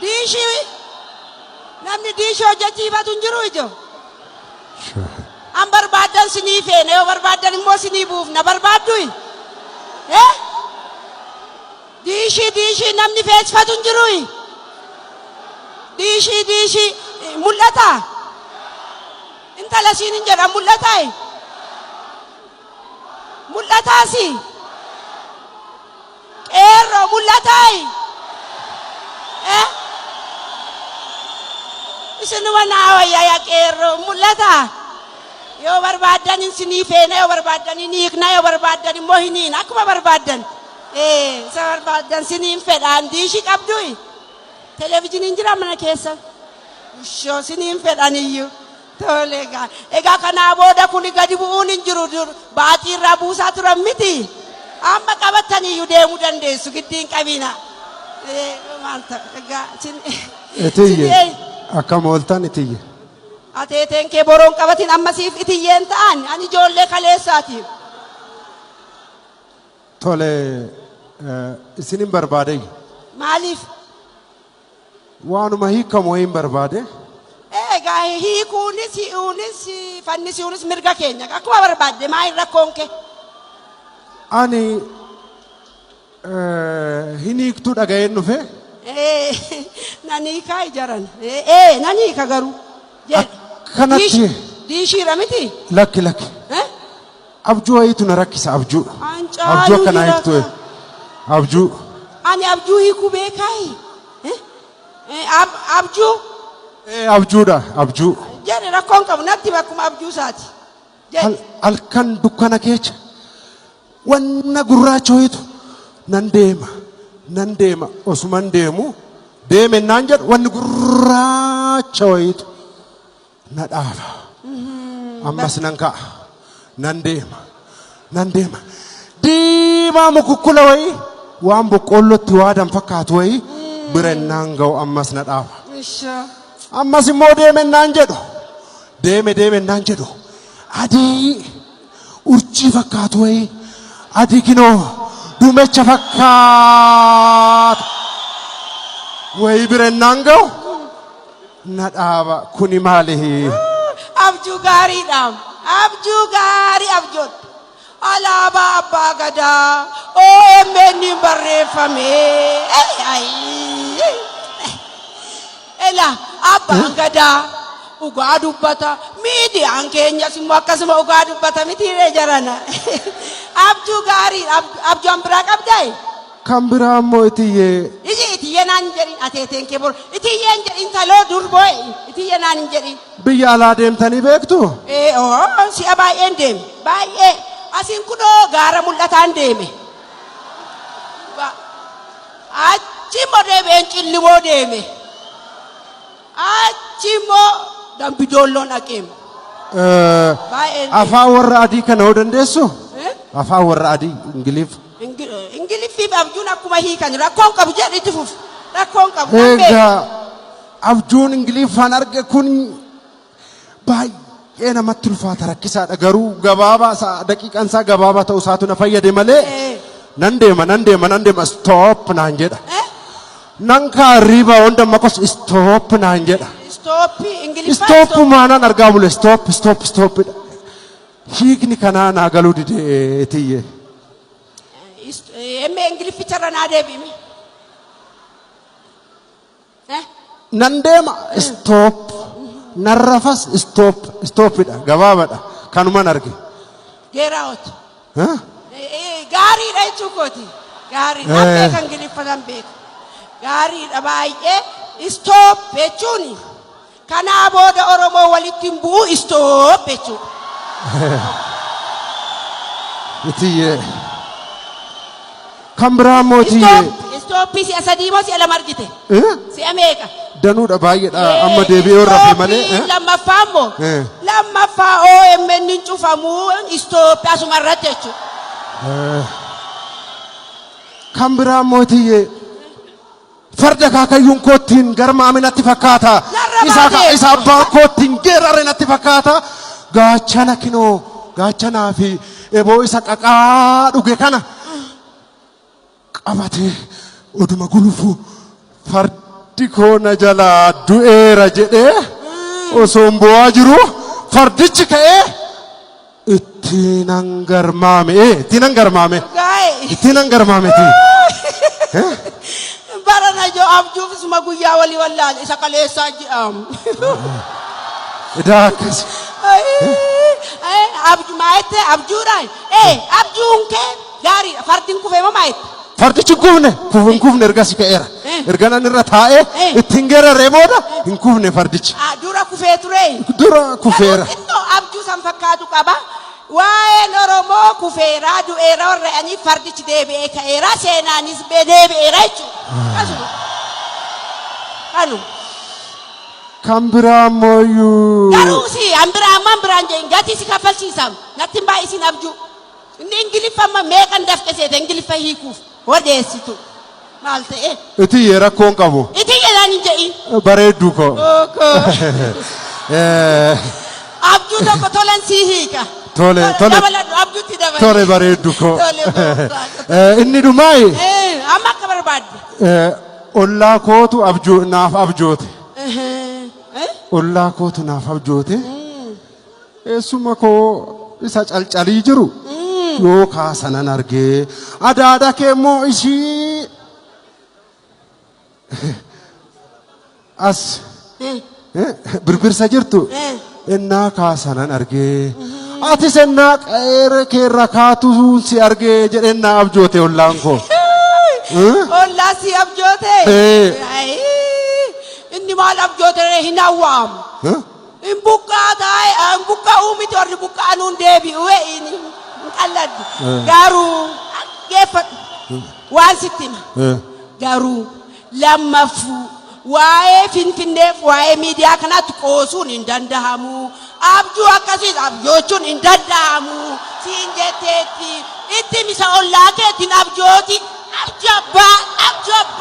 Diishii namni diishii hojjechiifatu hin jiru ijo. An barbaaddan sinii feena yoo barbaaddan immoo sinii buufna barbaaddui. Eh? Diishii diishii namni feesifatu hin jirui. Diishii diishii mul'ata. Intala siin hin jedhan mul'ataa? Mul'ataasi? Qeerroo mul'ataayi? Eh? Isinuma naa wayya yaa qeerroo mul'ataa? Yoo barbaaddan hin sinii feena yoo barbaaddan hin hiikna yoo barbaaddan immoo hin hiina akkuma barbaaddan. Ee isa barbaaddan siniin fedhaan diishii qabduyi? Televezyiiniin jira mana keessa? Ishoo siniin fedhan iyyuu. Tole egaa. Egaa kanaa booda kuni gadi bu'uun hin jiru. Dur baaxii irraa buusaa turan miti. Amma qabattaniyyuu deemuu dandeessu. Giddii hin qabina. Eh, Maal ta'a? Egaa sin Itiyye sin akkam ooltan itiyye. Ateeteen kee boroon qabatin amma siif itiyyeen ta'an ani ijoollee kaleessaati. Tole eh, isinin barbaadeyyu. Maaliif? Waanuma hiikamu wayiin barbaade. Egaa hiikuunis hi'uunis fannisiuunis mirga keenya. Akkuma barbaadde maa hin rakkoon kee? Ani hin hiiktuu dhaga'een dhufe. Nan hiikaa ijaran. Ee nan hiika garuu. Akkanatti. Diishiidha miti? Lakki lakki. Abjuu wayiitu na rakkisa abjuu. An Abjuu caalu akkanaa jira hiiktuu. kaa. Abjuu. Ani abjuu hiikuu beekaayi? Eh? Eh, Abjuu Ee abjuudha abjuu. jedhe rakkoon qabu natti bakkuma abjuu isaati. Jedhe. Halkan dukkana keessa wanna gurraacha wayiitu nan deema nan deema osuman deemu deemennaan jedhu wanni gurraacha wayiitu na dhaaba. Ammas nan ka'a. Nan deema. Nan deema. Diimaa mukukkula wayii waan boqqoollootti waadan fakkaatu wayii bira innaan ga'u ammas na dhaaba. Isha. Ammas immoo deemennaan jedhu. Deeme deemennaan jedhu. Adii urjii fakkaatu wayii adii kinoo dumecha fakkaatu wayii bira innaan ga'u Na dhaaba kuni maali? Abjuu gaariidha. Abjuu gaarii abjootte. Alaabaa Abbaa Gadaa OMN barreeffame. Ela Abbaan Gadaa dhugaa dubbata. Miidiyaan keenyas immoo akkasuma dhugaa dubbata mitiiree jarana. Abjuu gaarii abjuu an biraa qabdaa? Kan biraa immoo itiyyee. Iji itiyyee naan hin jedhin ateeteen kee bor itiyyee hin jedhin taloo durboo itiyyee naan hin jedhin. Biyya alaa deemtanii beektu? Ee oo si'a baay'een deeme baay'ee asiin kunoo gaara mul'ataan deeme. Achi immoo deebi'een cillimoo deeme. Achi immoo dambidoolloon dhaqeem. Baay'een deeme. Afaan warra adii kana hoo dandeessu? Eh? Afaan warra adii Ingiliff. Ingiliffiif abjuun akkuma hiikan rakkoon qabu jedhi itti fufi. Rakkoon qabu nan beeka. Egaa abjuun Ingiliffaan arge kun baay'ee namatti ulfaata rakkisaadha garuu gabaabaa isaa daqiiqaan isaa gabaabaa ta'uu isaatu na fayyade malee nan deema nan deema nan deema stop naan jedha. Eh? Nan kaa riba on dammaqos stop naan jedha. Stooppii Ingiliffaan Stop maanaan argaa bule stop stop stop dha. Hiikni kanaa naa galuu dide etiyye. Emme Ingilifficharra naa deebi'ime. Eh? Nan deema stop nan rafas stop stopidha gabaabadha kanuman arge. Get out. Huh? Gaariidha jechuu kooti. Gaarii. Nan beeka Ingiliffa nan beeka. Gaariidha baay'ee. Stop jechuun Kanaa booda Oromoo walitti hin bu'u stop jechuudha. Itiyyee. Kan biraa immoo itiyyee. Stop stop si'a sadii moo si'a lama argite? Eh? Si'a meeqa? Danuudha baay'eedha amma deebi'ee yoo rafe malee. Stop eh? lammaffaa immoo Eh. lammaffaa OMN hin cufamu stop asuma irratti jechuudha. Kan biraa immoo itiyyee. Farda akaakayyuun koo ittiin garmaame natti fakkaata. Narra Isa baatee. isa abbaan koo ittiin geerare natti fakkaata. Gaachana kinoo gaachanaa fi eboo isa qaqaa dhuge kana qabatee oduma gulufu fardi Fardi koo na jalaa du'eera jedhee osoon boo'aa jiru fardichi ka'ee ittiin hangarmaame. Ittiin hangarmaame. Gaa'e. Ittiin hangarmaameti. Barana joo abjuuf isuma guyyaa walii wallaale isa kaleessaa jedhamu. Edaa akkas. Abjuu maayette abjuudhaan abjuun kee gaariidha fardiin kufee moo maayette. Fardichi hin kufne. Hin kufne ergasii ka'eera. Erga nan irra taa'ee ittiin geeraree booda hin kufne fardichi. Dura kufee ture. Dura kufeera. Garuu xinnoo abjuu san fakkaatu qaba. Waa'een Oromoo kufeeraa du'eera warra jedhanii fardichi deebi'ee ka'eera seenaanis deebi'eera jechuudha. Akkasuma. Kanuma. Kan biraa ammoo iyyuu. Garuu si an biraa amma an biraan jeen gatii si kaffalchiisam natti hin baay'isin abjuu. Inni Ingiliffa amma meeqan dafqe seete Ingiliffa hiikuuf odeessitu. Maal ta'e? Itiyyee rakkoon qabu. Itiyye naan hin jedhin. Bareedduu koo. Ookoo. Abjuu tokko tolan sii hiika. Tole, tole. Dabaladhu abjuutti dabali. Tole bareeddu koo. Tole gooftaa. Inni dhumaayi Amma akka barbaadde. Ollaa kootu abjuu naaf abjoote. Ollaa kootu naaf abjoote. Eessuma koo isa calcalii jiru yoo kaasanan argee adaada kee immoo ishii as birbirsa jirtu ennaa kaasanan argee atis ennaa qe'ee keerra kaatuun si argee jedhee ennaa abjoote ollaan koo. Ollaa si abjoote. Inni maal abjoote hin hawwaamu. Hin buqqaa taa'e hin buqqa'uu miti warri buqqa'anuun deebi'u inni hin qalladdu. Garuu dhaggeeffadhu waan sitti hima. Garuu lammaffuu waa'ee Finfinneef waa'ee miidiyaa kanaatti qoosuun hin danda'amu. Abjuu akkasiis abjoochuun hin danda'amu. Siin jetteetti itti misa ollaa keetiin abjooti. Abjuu abbaa abjuu abbaa.